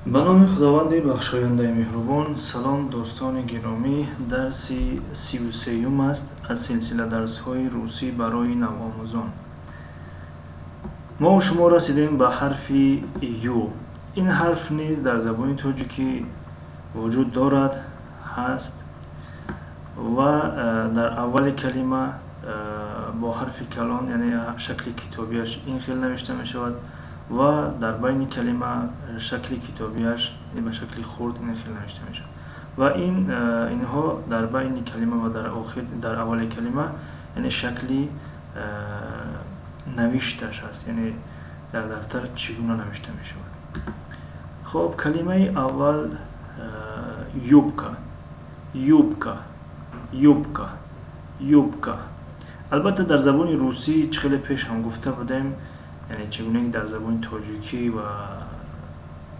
Ба номи Худованди бахшояндаи меҳрубон. Салом, дӯстони гиромӣ. Дарси 33-юм аст аз силсила дарсҳои русӣ барои навомӯзон. Мо шумо расидем ба ҳарфи ю. Ин ҳарф низ дар забони тоҷикӣ вуҷуд дорад, ҳаст ва дар аввали калима бо ҳарфи калон, яъне шакли китобияш ин хел навишта мешавад ва дар байни калима шакли китобияш ба шакли хурд ин хел навишта мешавад ва инҳо дар байни калима ва дар охир, дар аввали калима, яъне шакли навишташ аст, яъне дар дафтар чӣ гуна навишта мешавад. Хоб, калимаи аввал юбка, юбка, юбка, юбка. Албатта, дар забони русӣ, чӣ хеле пеш ҳам гуфта будем, яъне чӣ гуна ки дар забони тоҷикӣ ва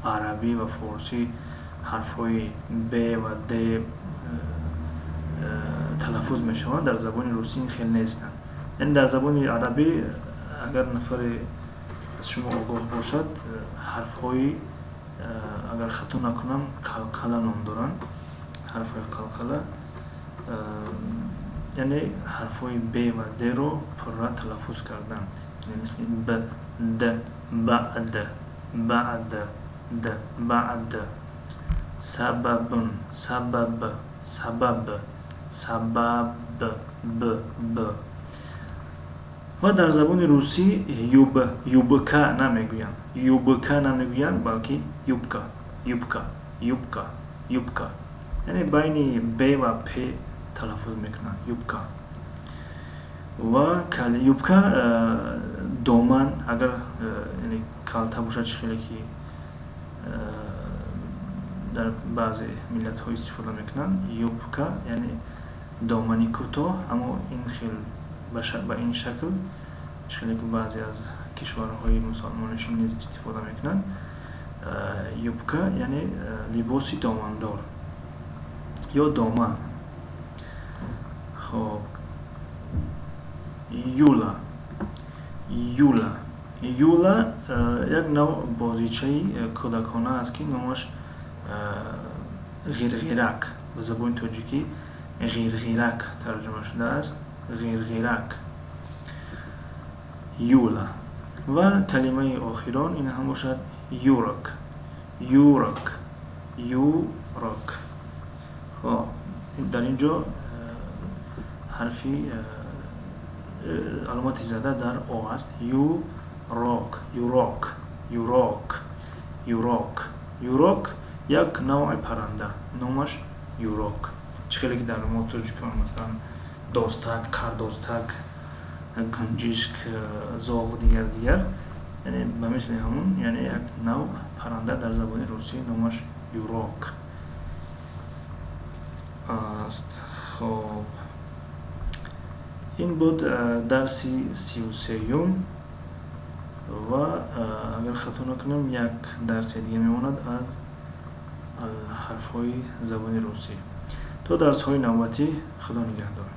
арабӣ ва форсӣ ҳарфҳои б ва д талаффуз мешаванд, дар забони русӣ ин хел нестанд. Яъне дар забони арабӣ, агар нафаре аз шумо огоҳ бошад, ҳарфҳои, агар хато накунам, қалқала ном доранд, ҳарфҳои қалқала, яъне ҳарфҳои б ва д-ро пурра талаффуз кардан, яъне мисли б, д, баъд, баъд, д, баъд, сабабун, сабаб, сабаб, сабаб, б, б. Ва дар забони русӣ юб, юбка намегӯянд, юбка намегӯянд, балки юбка, юбка, юбка, юбка, яъне байни б ва п талаффуз мекунанд, юбка. Ва юбка доман, агар яъне калта бошад, чӣ хеле ки дар баъзе миллатҳо истифода мекунанд, юбка яъне домани кӯтоҳ. Аммо ин хел, ба ин шакл, чӣ хеле ки баъзе аз кишварҳои мусалмоннишин низ истифода мекунанд, юбка яъне либоси домандор ё доман. Хоб, юла, юла. Юла як навъ бозичаи кӯдакона аст, ки номаш ғирғирак, ба забони тоҷикӣ ғирғирак тарҷума шудааст, ғирғирак, юла. Ва калимаи охирон ин ҳам бошад юрок, юрок, юрок. Хоб, дар ин ҷо ҳарфи аломати зада дар о аст. Юрок, юрок, юрок, юрок. Юрок як навъи парранда, номаш юрок. Чӣ хеле ки дар мо тоҷикон, масалан, достак, қардостак, гунҷишк, зоғ, дигар, дигар, яъне ба мисли ҳамун, яъне як навъ парранда дар забони русӣ номаш юрок аст. Хоб, ин буд дарси 33-юм ва агар хато накунам, як дарси дига мемонад аз ҳарфҳои забони русӣ. То дарсҳои навбатӣ, Худо нигаҳдор.